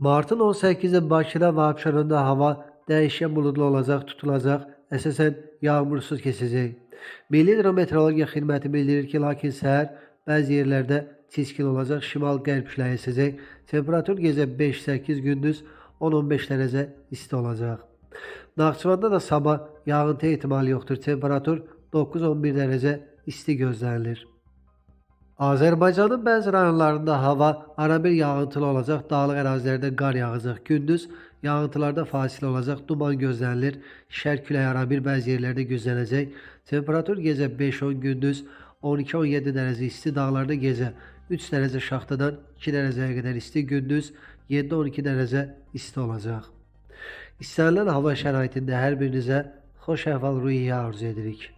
Martın 18-i Bakıda və Abşeronda hava dəyişkən buludlu olacaq, tutulacaq, əsasən yağmursuz keçəcək. Milli Hidrometeorologiya Xidməti bildirir ki, lakin səhər bəzi yerlərdə çiskin olacaq, şimal-qərb küləyi əsəcək. Temperatur gecə 5-8, gündüz 10-15 dərəcə isti olacaq. Naxçıvanda da sabah yağıntı ehtimalı yoxdur. Temperatur 9-11 dərəcə isti gözlənilir. Azərbaycanın bəzi rayonlarında hava arabir yağıntılı olacaq, dağlıq ərazilərdə qar yağacaq. Gündüz yağıntılarda fasilə olacaq, duman gözlənilir. Şərq küləyi arabir bəzi yerlərdə güclənəcək. Temperatur gecə 5-10, gündüz 12-17 dərəcə isti, dağlarda gecə 3 dərəcə şaxtadan 2 dərəcəyə qədər isti, gündüz 7-12 dərəcə isti olacaq. İstənilən hava şəraitində hər birinizə xoş əhval-ruhiyyə arzu edirik.